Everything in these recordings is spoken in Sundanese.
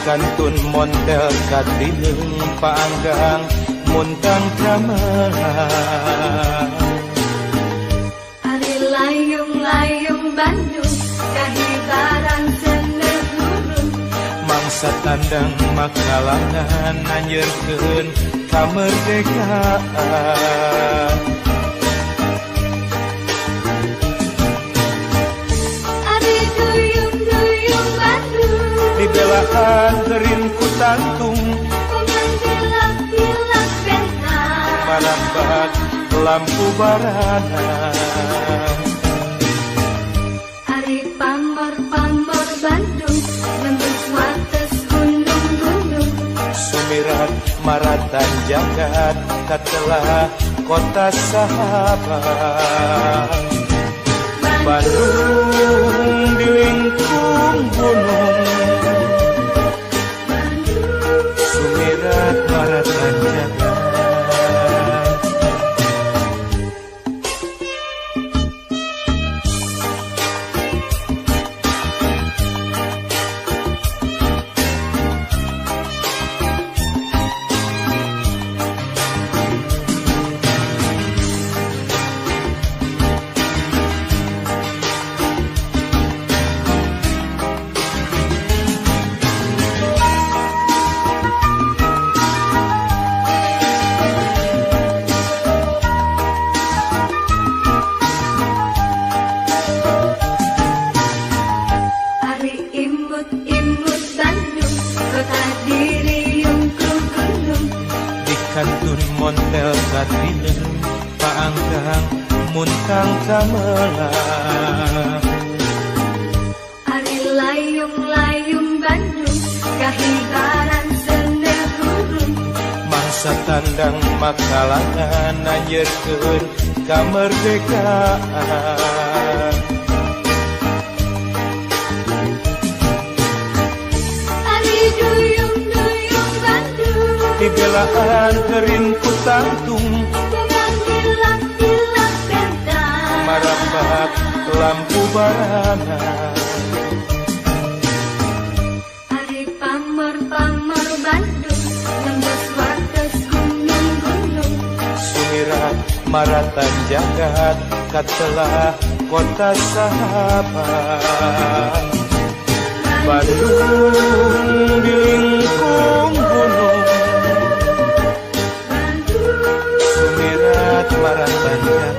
Kantun montel katineung paanggang muntang kamelang. Ari layung-layung Bandung kahibaran seneuh hurung. Mangsa tandang makalangan nanyeurkeun kamerdekaan. Ari duyung-duyung Bandung dibelaan kerin ku tangtung. Kumantilap-tilap bentang marambak lampu barana. Ari pamor-pamor Bandung nembus wates gunung-gunung. Sumirat maratan jagat katelah kota sahabat. Bandung di lingkung gunung. Sumirat maratan jagat. Kantun montel katineung paanggang muntang kamelang. Ari layung-layung Bandung kahibaran seneuh hurung. Mangsa tandang makalangan nanyeurkeun kamerdekaan. Ari duyung-duyung Bandung dibelaan kerin ku tangtung. Kumantilap-tilap bentang marambak lampu barana. Ari pamor-pamor Bandung nembus wates gunung-gunung. Sumirat maratan jagat katelah kota sahabat. Bandung di lingkung gunung. Sumirat maratan jagat.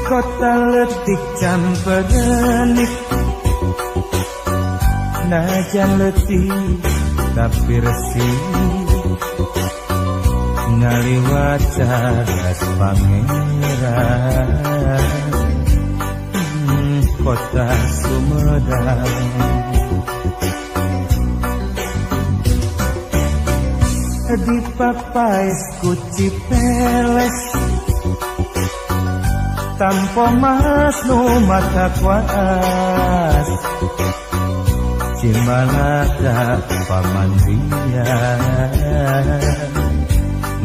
Kota letik camperenik, najan letih tapi resik. Ngaliwat cadas pangeran kota Sumedang. Di papais ku Cipeles, tampo mas nu mata kuas. Cimalaka pamandian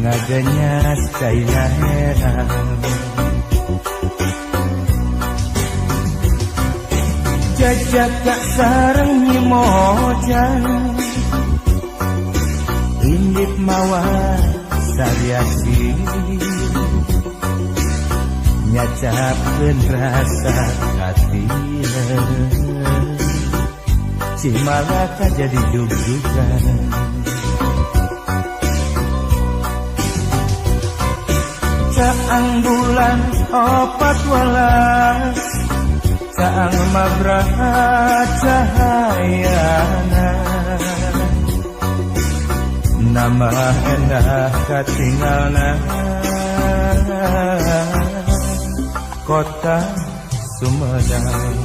ngagenyas caina herang. Jajaka sareng Nyi Mojan, indit mawa sariasi. Nyacapkeun rasa katileun, Cimalaka jadi jugjugan. Caang bulan 14, caang mabraha cahayana. Nama endah katingalna kota Sumedang.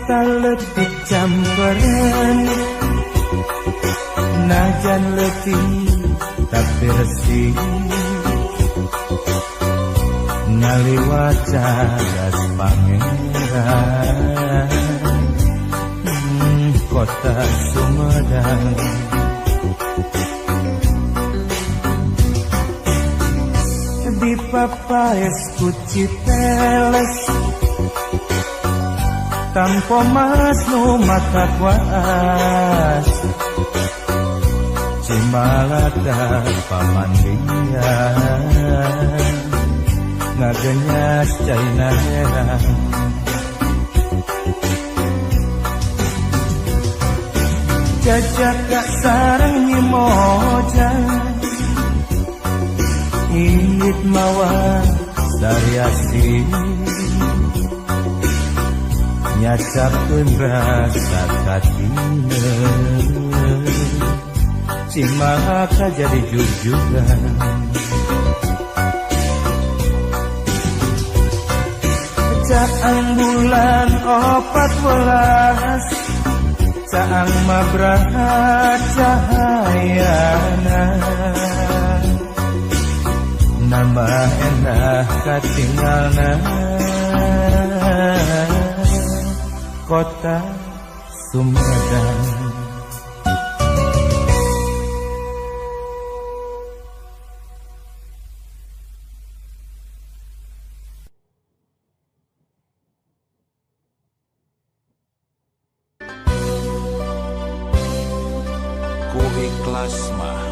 Kota leutik campereun najan leutik tapi resik ngaliwat cadas pangeran kota Sumedang. Di papaes ku Cipeles tampo mas nu mata kuas Cimalaka pamandian ngagenyas caina herang. Jajaka sareng Nyi Moja ingit mawa sariasi nyacapkeun rasa katine Cimalaka jadi jugjugan. Caang bulan 14 caang mabraha cahayana nambah endah katinggalna kota Sumedang. Ku ikhlas mah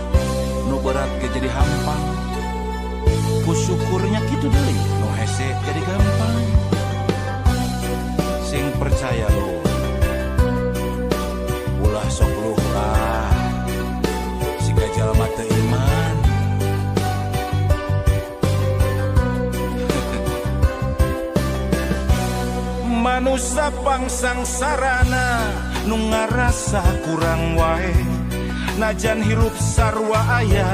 nu berat ge jadi hampang, ku syukurnya kitu deui nu hese jadi gampang. Sing percaya lu ulah sok luh lah siga jalma teu iman. Manusa pangsangsarana nu ngarasa kurang wae najan hirup sarwa aya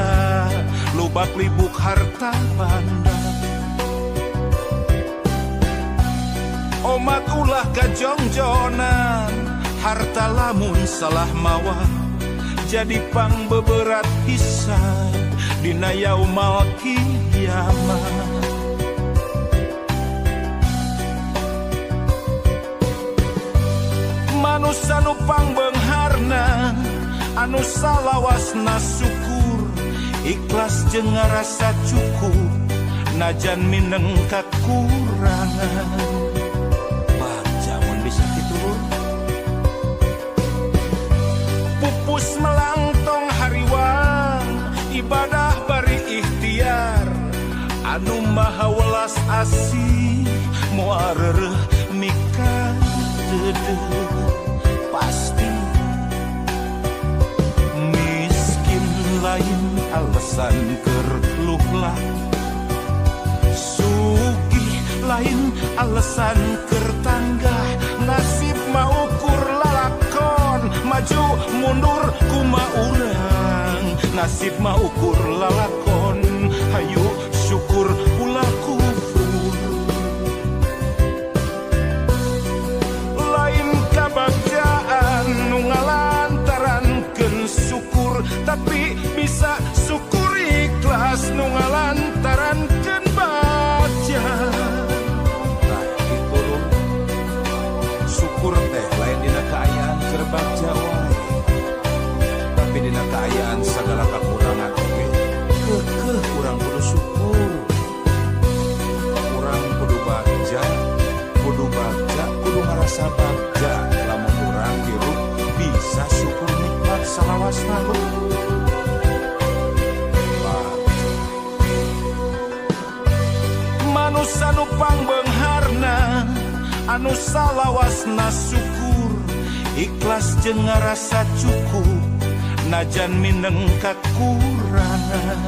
lubak libuk harta banda. Omat ulah kajongjonan harta lamun salah mawa jadi pang beberat hisab dina yaumal kiamat. Manusa nu pangbeungharna anu salawasna syukur ikhlas jeung ngarasa cukup najan mineng kakurangan. Baca mun bisa kitu lur. Pupus melangtong hariwang ibadah bari ikhtiar anu maha welas asih moal reureuh mika deudeuh pasti. Miskin lain alasan keur luhlah, sugih lain alasan keur tanggah. Nasib maukur lalakon maju mundur kuma urang. Nasib maukur lalakon hayu syukur ulah kufur. Lain kabagjaan nu ngalantarankeun syukur, tapi bisa syukur ikhlas nu ngalantarankeun baca. Tah kitu lur. Syukur teh lain dina kaayaan keur bagja wae, tapi dina kaayaan sagala kakurangan oge keukeuh urang kudu syukur. Urang kudu bagja, kudu bagja, kudu ngarasa bagja lamun urang hirup bisa syukur nikmat salawasna lur. Manusa nu pangbeungharna anu salawasna syukur ikhlas jeung ngarasa cukup najan mineng kakurangan.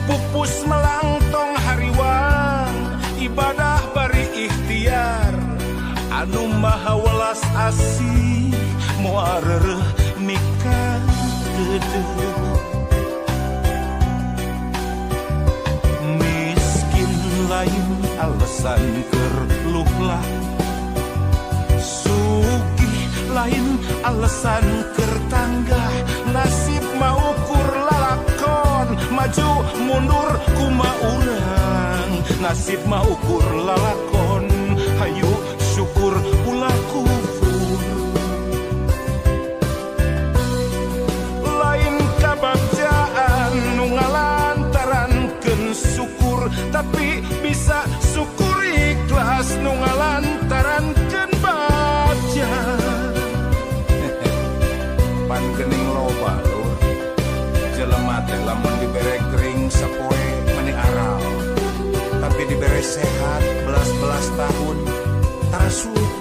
Pupus melangtong hariwang ibadah bari ikhtiar anu maha welas asih moal reureuh mika deudeuh. Miskin alasan keur luhlah. Sugih lain alasan keur tanggah, nasib mah ukur lalakon, maju mundur kuma urang, nasib mah ukur lalakon, hayu syukur ulah kufur. Lain kabagjaan nu ngalantarankeun syukur, tapi bisa syukur ikhlas nu ngalantarankeun bagja. Pan geuning loba lur, jelema teh lamun dibere kering sapoe meni aral, tapi dibere sehat belas-belas tahun tara syukur.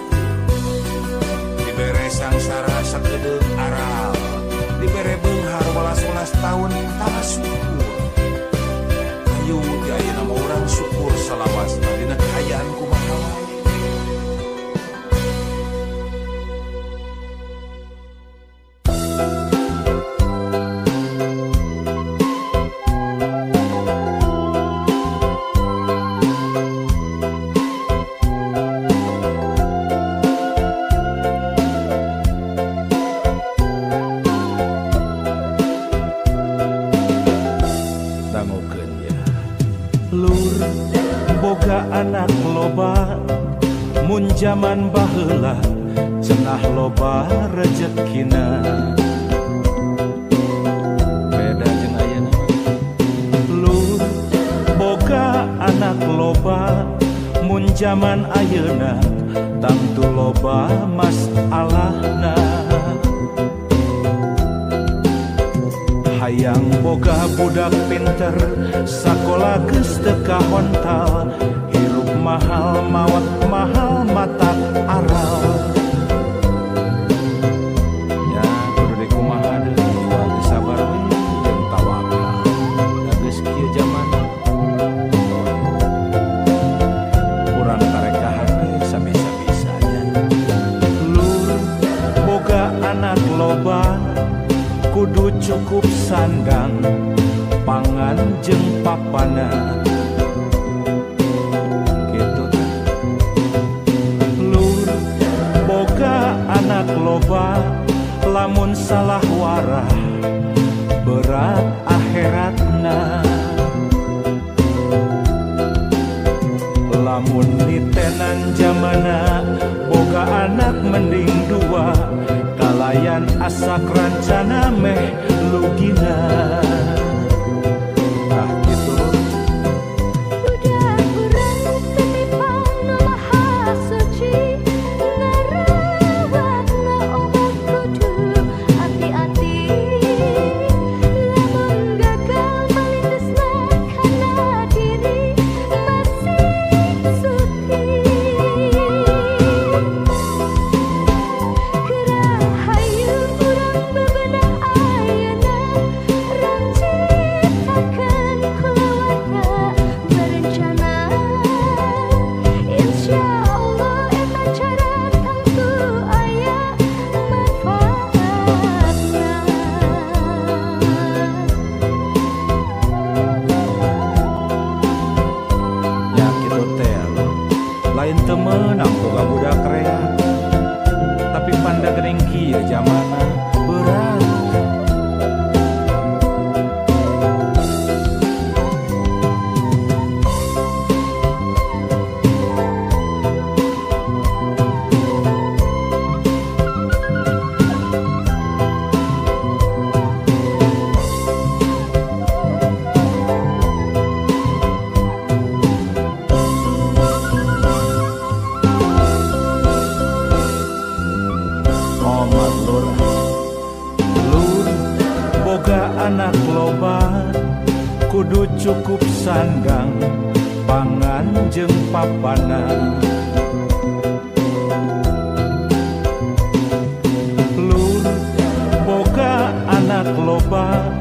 Dibere sangsara sakedeung aral, dibere beunghar welas-welas tahun tara syukur. Hayu di ayeuna mah urang syukur salawasna dina kaayaan kumaha wae. Anak loba mun jaman baheula cenah loba rejekina, beda jeung ayeuna. Lur boga anak loba mun jaman ayeuna tangtu loba masalahna. Hayang boga budak pinter sakola geus teu kahontal, hirup mahal maot mahal matak aral. Ya kudu dikumaha deui geus sabar we jeung tawakal, da geus kieu jaman urang tarekahan we sabisa-bisanya. Lur boga anak loba kudu cukup sandang pangan jeung papana, kitu teh. Lur boga anak loba lamun salah warah berat akhiratna. Lamun nitenan jamana boga anak mending dua, kalayan asak rancana meh lugina. Ah gitu. Budak urang titipan nu maha suci, ngarawatna obat kudu hati-hati. Lamun gagal malindesna kana diri masih suci. Hayu urang bebenah ayeuna, rancitakeun kulawarga berencana. Insyaallah eta cara tangtu aya manfaatna. Ya kitu teh lur, lain teu meunang boga budak rea, tapi panda geuning kieu jamana berat. Omat lur, lur boga anak loba kudu cukup sandang pangan jeung papana. Lur boga anak loba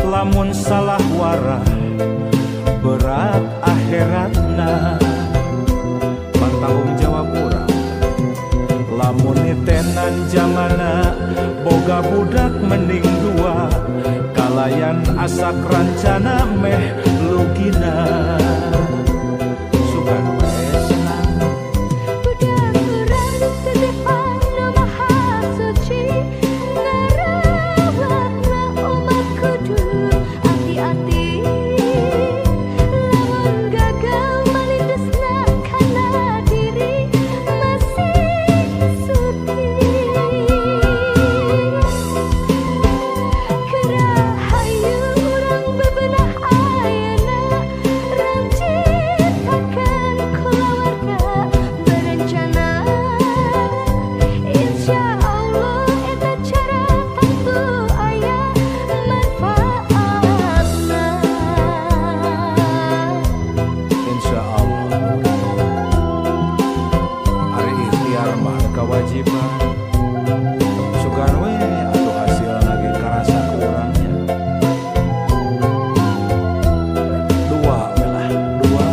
lamun salah warah berat akhiratna. Pan tanggung jawab urang lamun nitenan jamana boga budak mending dua, kalayan asak rancana meh lugina. Sugan we tangtu aya manfaatna. Insya Allah ari ikhtiar mah kewajiban, sugan we atuh hasilna ge karasa kurangnya. Dua we lah, dua.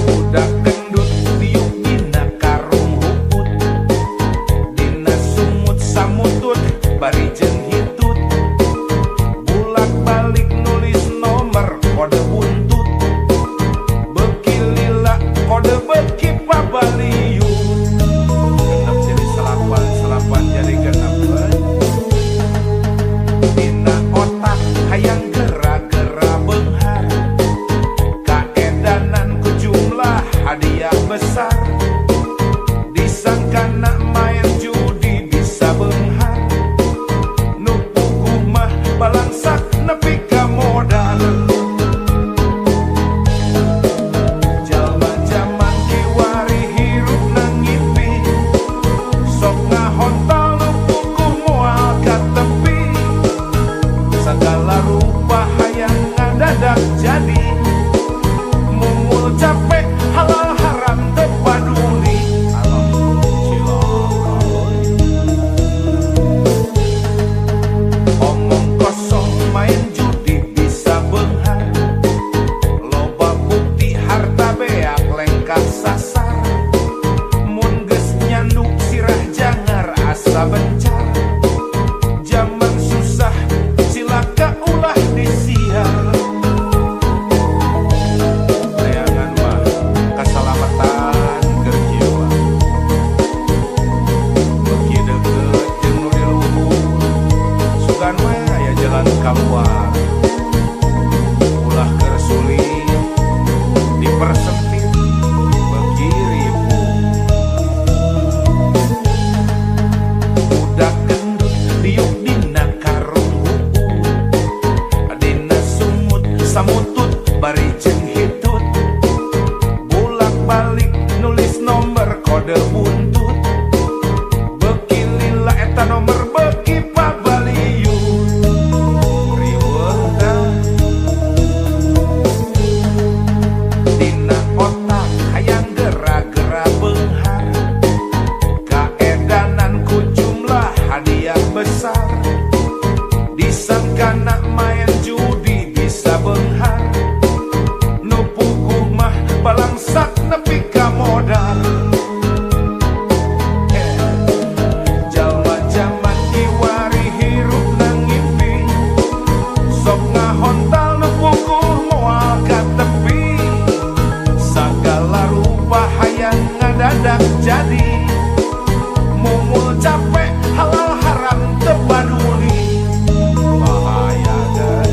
Budak gendut diuk dina karung huput, dina sungut samutut bari jeung hitut, bulak-balik nulis nomor kode buntut, beuki lila kode beuki pabaliut. Genep jadi salapan, salapan jadi genep euy. Dina otak hayang gera-gera beunghar, kaedanan ku jumlah hadiah besar, disangkana main judi bisa beunghar, nu puguh mah balangsak nepi ka modal. Jalma jaman kiwari hirup ngimpi, sok ngahontal nu puguh moal ka tepi, sagala rupa hayang ngadadak jadi, mumul capek halal haram teu paduli. Alah cilaka euy. Omong kosong main judi bisa beunghar, loba bukti harta beak lengkah sasar, mun geus nyanduk sirah jangar asa bencar, jaman susah cilaka ulah disiar. Neangan mah kasalamatan keur kieu mah, beuki deukeut jeung nu di luhur, sugan we aya jalan kaluar, ulah keur sulit dipersempit beuki ripuh. Budak gendut diuk dina karung huput, dina sungut samutut bari jeung hitut, bulak-balik nulis nomor kode buntut, beuki lila eta nomor beuki pabaliut. Riweuh tah. Dina otak hayang gera-gera beunghar, kaedanan ku jumlah hadiah besar, disangkana main judi bisa beunghar, nu puguh mah balangsak nepi ka modal. Jalma jaman kiwari hirup ngimpi, sok ngahontal nu puguh moal ka tepi, sagala rupa hayang ngadadak jadi, mumul capek halal haram teu paduli. Bahaya kan.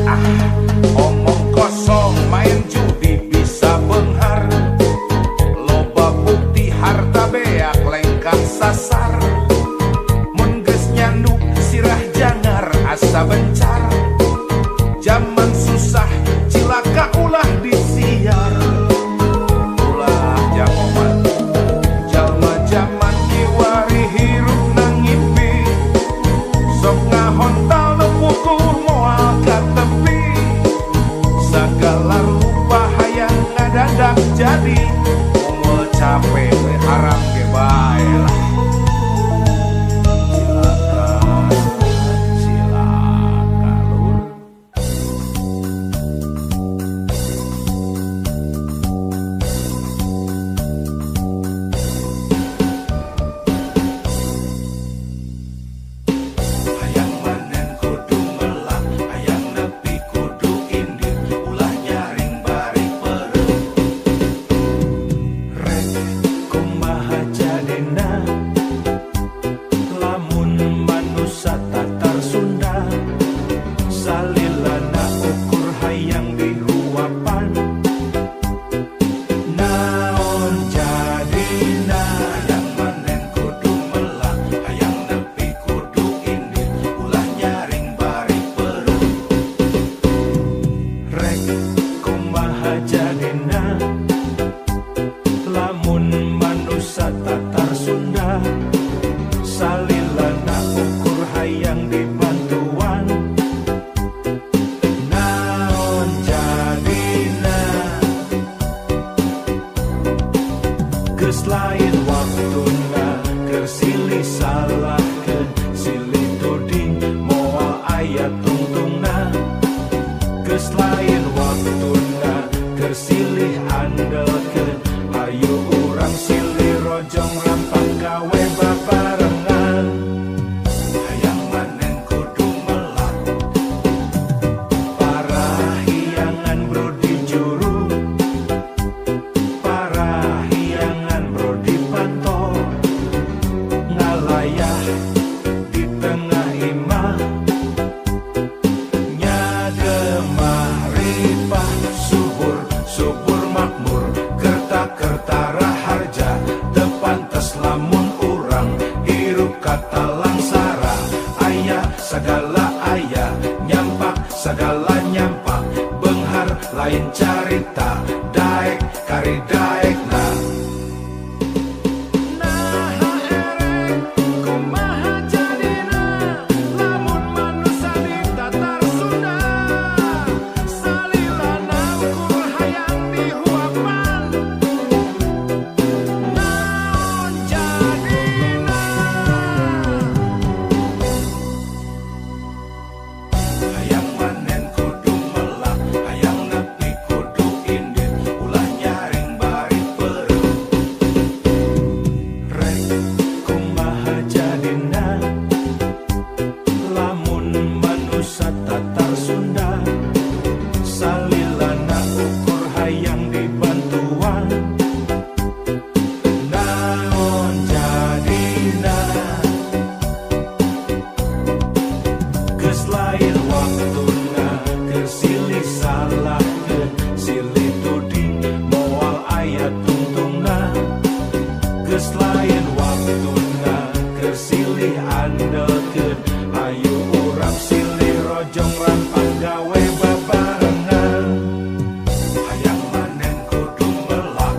Ah, omong kosong main judi bisa beunghar, loba bukti harta beak lengkah sasar, mun geus nyanduk sirah jangar asa bencar, jaman susah cilaka ulah disiar. Ulah jangoman. Jalma jaman kiwari hirup ngimpi, sok ngahontal nu puguh moal ka tepi, sagala rupa hayang ngadadak jadi, mumul capek we haram ge bae lah. Cilaka, cilaka lur. Geus lain waktuna keur silih andelkeun. Hayu urang silih rojong rampak gawe babarengan. Hayang manen kudu melak, parahiangan bro di juru, parahiangan bro di panto, ngalayah di tengah imah, nyagemah ripah, subur subur makmur, kerta-kerta raharja, teu pantes lamun urang hirup kata langsara. Aya sagala aya, nyampak sagala nyampak, beunghar lain carita, daek kari daekna. Naha erek kumaha jadina lamun manusa ditatar Sunda, salilana ukur hayang dihuapan, naon jadina. Hayang manen kudu melak, hayang nepi kudu indit, ulah nyaring bari peureum. Rek kumaha jadina lamun manusa tatar Sunda, salilana ukur hayang dibantuan, naon jadina. Geus lain waktuna keur silih salahkeun, silih tuding moal aya tungtungna. Geus lain waktuna keur silih andelkeun. Hayu urang silih rojong rampak gawe babarengan. Hayang manen kudu melak,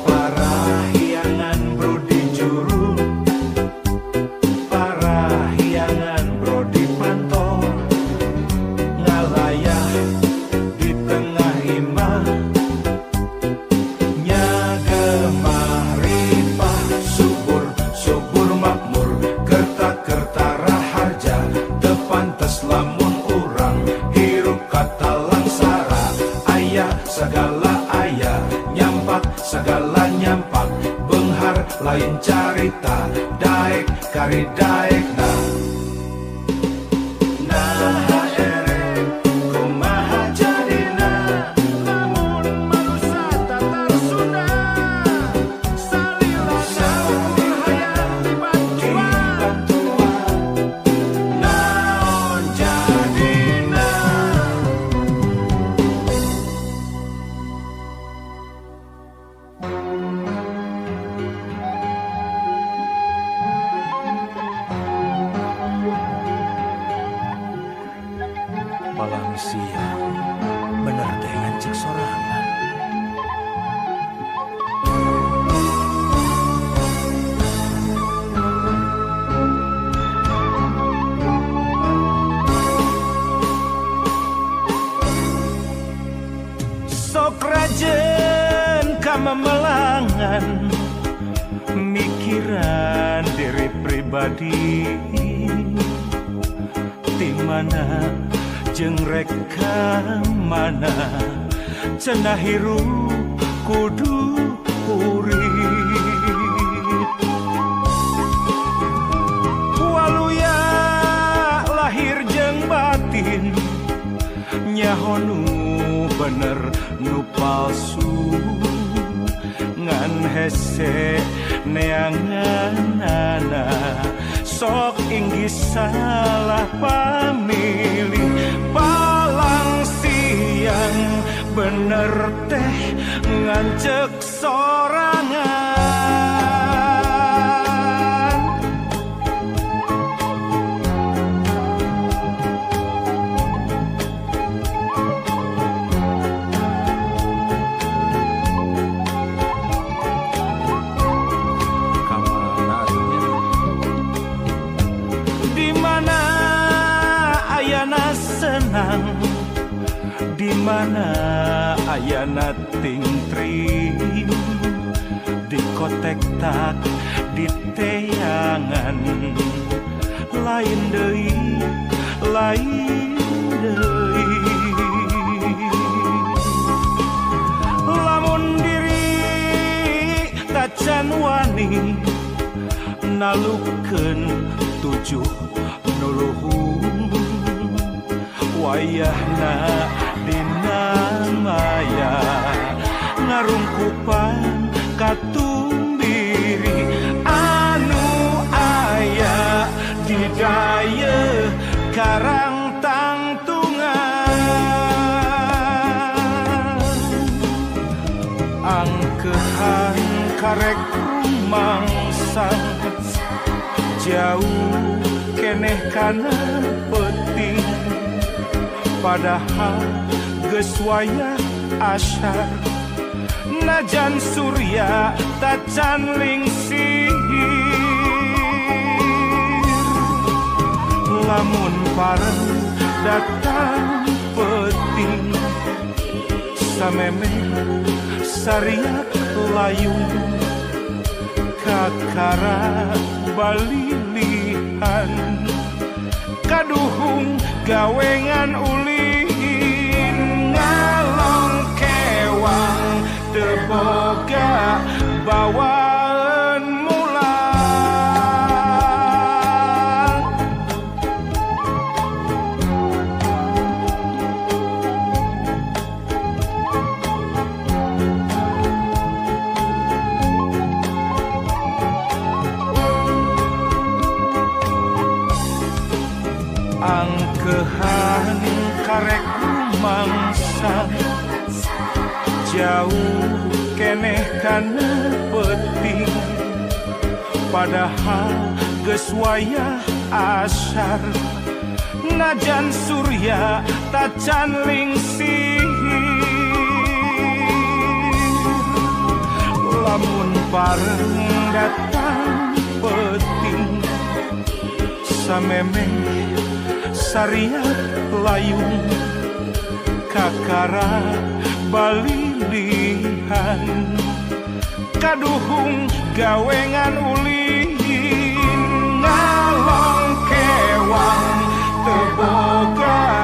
parahiangan bro di juru, parahiangan bro di panto, ngalayah di tengah imah, nyagemah ripah, subur subur makmur, kerta-kerta raharja, teu pantes lamun urang hirup kata langsara. Aya sagala aya, nyampak sagala nyampak, beunghar lain carita, daek kari daekna. Naha erek kumaha jadina lamun manusa tatar Sunda, salilana ukur hayang dibantuan, naon jadina. Palang siang bener teh ngancik sorangan. Sok rajen kamemelangan, mikiran diri pribadi, ti mana jeung rek ka mana, cenah hirup kudu kurit. Waluya lahir jeung batin, nyaho nu bener nu palsu, ngan hese neanganana, sok inggih salah pamilih. Palang siang bener teh ngancek sorangan. Kamana atuh nya? Di mana ayana senang, di mana ayana tingtring, di kotek tak di teangan, lain deui lain deui. Lamun diri tacan wani nalukeun tujuh nu luhung, wayahna dina maya ngarungkupan katumbiri anu aya di dayeuh karang tangtungan. Angkehan karek rumangsang jauh keneh kana peuting, padahal geus wayah asyar najan surya tacan lingsir. Lamun pareng datang peuting, samemeh sariak layung kakara balilihan, kaduhung gawengan ulin ngalong kewang teu boga bawaan mulang. Angkehan karek rumangsa jauh keneh kana peuting, padahal geus wayah asyar najan surya tacan lingsir. Lamun pareng datang peuting, samemeh sariak layung kakara balilihan, kaduhung gawengan ulin ngalong kewang teu boga